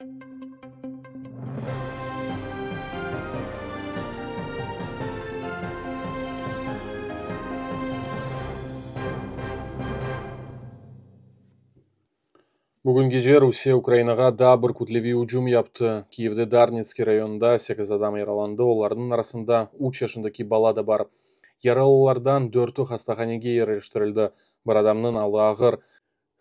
Bugün gece Rusiye Ukrainağa daa bir kütleviy ücüm yaptı. Kiyevde Darnitskiy rayonında sekiz adam yaralandı, olarnıñ arasında üç yaşındaki bala da bar. Yaralılardan dörtü hastahanege yerleştirildi, bir adamnıñ alı ağır.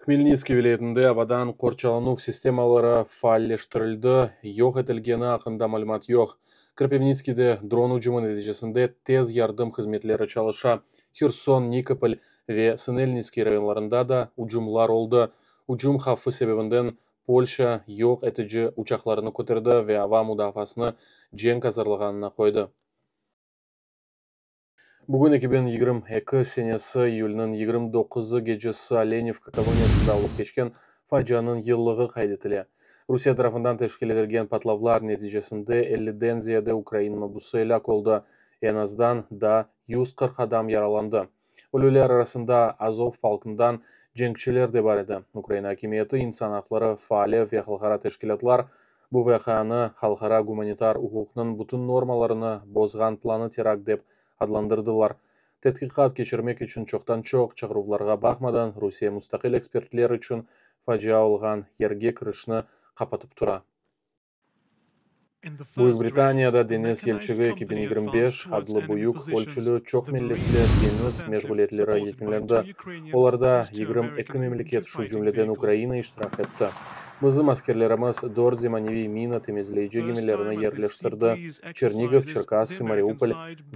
Hmelnitskiy vilâyetinde avadan qorçalanuv sistemaları faalleştirildi, yoq etilgeni aqqında malümat yoq. Kropivnitskiyde dron ücümi neticesinde tez yardım hızmetleri çalışa. Herson, Nikopol ve Sınelnitskiy rayonlarında da ücümlar oldı. Ücüm havfı sebebinden Polşa yoq etici uçaqlarını köterdi ve ava mudafaasını cenk azırlığına qoydı. Bugün 2022 senesi iyülniñ 29-ı gecesi Olenivka koloniyasında olıp keçken facianıñ yıllığı qayd etile. Rusiye tarafından teşkil etilgen patlavlar neticesinde 50-den ziyade ukrain mabusı elâk oldı, eñ azdan daa 140 adam yaralandı. Ölüler arasında Azov polkından cenkçiler de bar edi. Ukraina akimiyeti, insan aqları faali ve halqara teşkilâtlar bu vaqianı halqara gumanitar uquqnıñ bütün normalarını bozğan planlı terakt dep adlandırdılar. Tedqiqat keçirmek içün çoqtan-çoq çağıruvlarğa baqmadan, Rusiye mustaqil ekspertler içün facia olğan yerge kirişni qapatıp tura. Büyük Britaniyada Deñiz yelçigi 2025 adlı büyük ölçüli çoq milletli deñiz meşğuliyetleri yekünlendi, olarda 22 memleket, şu cümleden Ukraina iştirak etti. Bizim askerlerimiz dört zemaneviy mina temizleyici gemilerini yerleştirdi, Çernigov, Çerkassı, Mariupol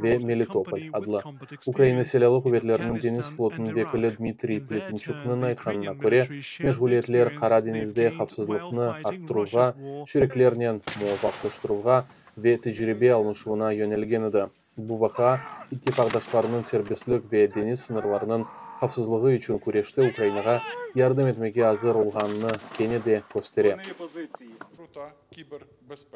ve Melitopol adlı. Ukraina Silâlı quvetleriniñ deñiz flotunıñ vekili Dmitriy Pletençuknıñ aytqanına köre, meşğuliyetler Qara deñizde havfsızlıqnı arttıruvğa, şeriklernen muvafaqlaştıruvğa ve tecribe almaşuvına yönelgen edi. Bu vaqia, ittifaqdaşlarnıñ serbestlik ve deñiz sıñırlarınıñ havfsızlığı içün küreşte Ukrainağa yardım etmege azır olğanını kene de köstere.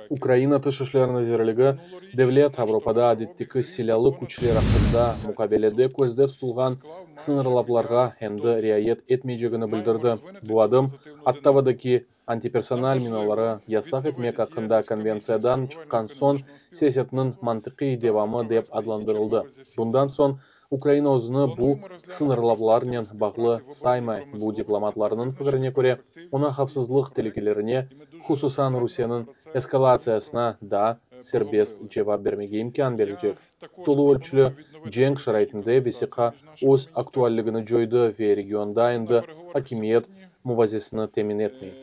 Ukraina Tış işler nazirligi, devlet Avropada adetteki silâlı küçler aqqında muqavelede közde tutulğan sıñırlavlarğa endi riayet etmeycegini bildirdi. Bu adım, Ottavadaki antipersonal minaları yasaq etmek aqqında konventsiyadan çıqqan soñ siyasetiniñ mantıqiy devamı dep adlandırıldı. Bundan soñ Ukraina özüni bu sıñırlavlarnen bağlı saymay, bu, diplomatlarnıñ fikrine köre, oña havfsızlıq telükelerine, hususan Rusiyeniñ eskalatsiyasına daa serbest cevap bermege imkân berecek. Tolu ölçüli cenk şaraitinde vesiqa öz aktualligini coydı ve regionda endi akimiyet muvazesini temin etmey.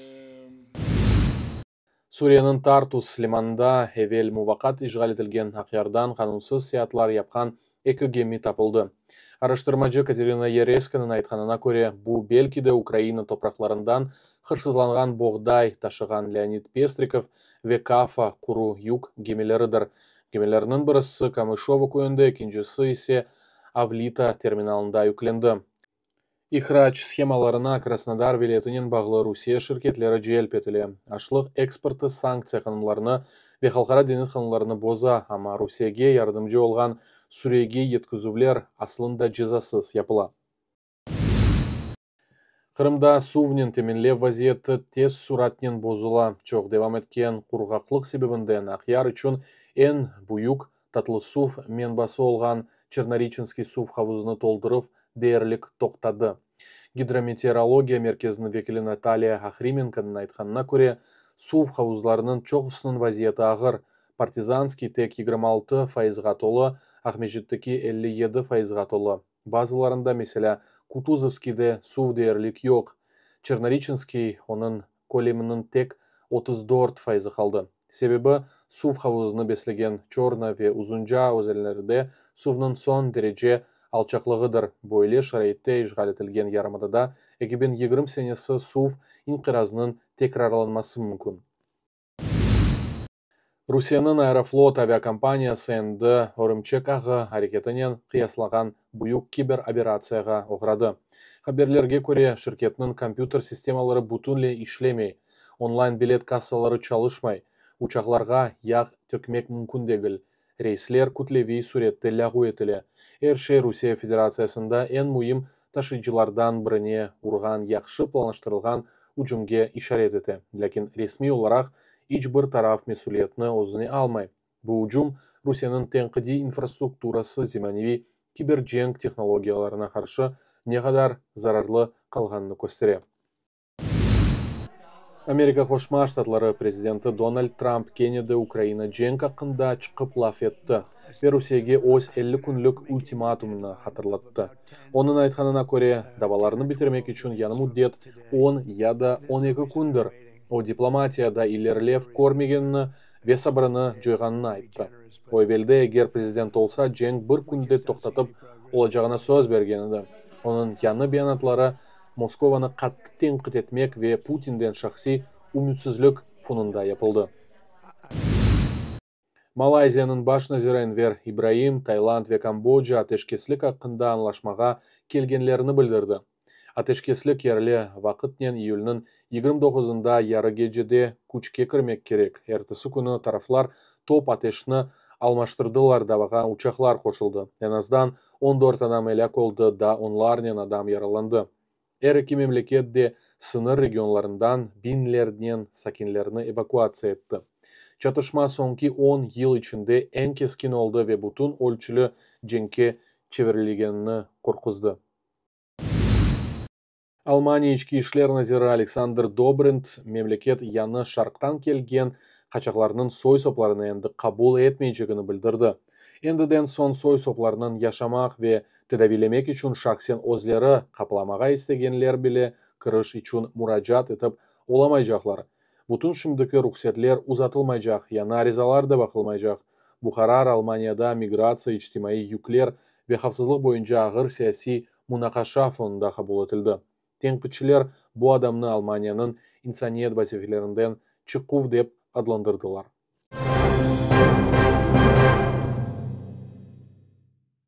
Suriyeniñ Tartus limanında evel muvaqqat işğal etilgen Aqyardan qanunsız seyaatlar yapqan eki gemi tapıldı. Araştırmacı Katerina Yereskonıñ aytqanına köre, bu, belki de, Ukraina topraqlarından hırsızlanğan boğday taşığan Leonid Pestrikov ve Kafa quru yük gemileridir. Gemilerniñ birisi Kamışovo köyünde, ekincisi ise Avlita terminalında yüklendi. İhrac shemalarına Krasnodar vilâyetinen bağlı Rusiye şirketleri celp etile. Aşlıq eksportı sanktsiya qanunlarını ve halqara deñiz qanunlarını boza, amma Rusiyege yardımcı olğan Suriyege yetkizüvler aslında cezasız yapıla. Qırımda suvnen teminlev vaziyeti tez suratnen bozula. Çoq devam etken qurğaqlıq sebebinden Aqyar içün eñ büyük tatlı suv menbası olğan Çernoreçenskiy suv havuzını tolduruv deyerlik toqtadı. Gidrometeorologiya merkeziniñ vekili Natalya Ahrimenkonıñ aytqanına köre, suv havuzlarınıñ çoqusınıñ vaziyeti ağır, Partizanskiy tek 26 fayızğa tolu, Aqmescitteki 57 fayızğa tolu. Bazılarında, meselâ, Kutuzovskiyde suv deyerlik yoq, Çernoreçenskiy onıñ köleminiñ tek 34 fayızı qaldı. Sebebi, suv havuzını beslegen Çorna ve Uzunca özenlerinde suvnıñ soñ derece alçaqlığıdır. Böyle şaraitte işğal etilgen yarımadada 2020 senesi suv inqirazınıñ tekrarlanması mümkün. Rusiyeniñ Aeroflot aviakompaniyası endi örümçek ağı areketinen qıyaslanğan büyük kiber operatsiyağa oğradı. Haberlerge köre, şirketniñ kompyuter sistemaları bütünley işlemey, online bilet kassaları çalışmay, uçaqlarğa yağ tökmek mümkün degil, reysler kütleviy sürette lâğu etile. Er şey Rusiye Federatsiyasında eñ müim taşıyıcılardan birine urğan yahşı planlaştırılğan ücümge işaret ete, lâkin resmiy olaraq iç bir taraf mesüliyetni özüne almay. Bu ücüm Rusiyeniñ tenqidiy infrastrukturası zemaneviy kibercenk tehnologiyalarına qarşı ne qadar zararlı qalğanını köstere. Amerika Qoşma Ştatları prezidenti Donald Trump kene de Ukraina cenk aqqında çıqıp laf etti ve Rusiyege öz 50 künlük ultimatumını hatırlattı. Onıñ aytqanına köre, davalarnı bitirmek içün yañı müddet 10 ya da 12 kündir. O, diplomatiyada ilerilev körmegenini ve sabrını coyğanını ayttı. O, evelde eger prezident olsa, cenk bir künde toqtatıp olacağına söz bergen edi. Onıñ yañı beyanatları Moskovanı qattı tenqit etmek ve Putinden şahsiy ümütsizlik fonunda yapıldı. Malayziyanıñ baş naziri Enver İbraim Tayland ve Kambodja ateşkeslik aqqında añlaşmağa kelgenlerini bildirdi. Ateşkeslik yerli vaqıtnen iyülniñ 29-ında yarı gecede küçke kirmek kerek. Ertesi künü taraflar top ateşni almaştırdılar, davağa uçaqlar qoşuldı. Eñ azdan 14 adam elâk oldı, daa onlarnen adam yaralandı. Er eki memleket de sıñır regionlarından biñlernen sakinlerni evakuatsiya etti. Çatışma soñki 10 yıl içinde eñ keskin oldı ve bütün ölçüli cenkke çevirilecegini qorquzdı. Almaniya içki işler naziri Aleksander Dobrindt memleket yañı şarqtan kelgen qaçaqlarnıñ soy-soplarını endi qabul etmeycegini bildirdi. Endiden soñ soy-soplarnıñ yaşamaq ve tedaviylemek içün şahsen özleri qaplamağa istegenler bile kiriş içün muracaat etip olamaycaqlar. Bütün şimdiki ruhsetler uzatılmaycaq, yañı arizalar da baqılmaycaq. Bu qarar Almaniyada migratsiya, içtimaiy yükler ve havfsızlıq boyunca ağır siyasiy munaqaşa fonunda qabul etildi. Tenqitçiler bu adımnı Almaniyanıñ insaniyet vazifelerinden çıquv dep adlandırdılar.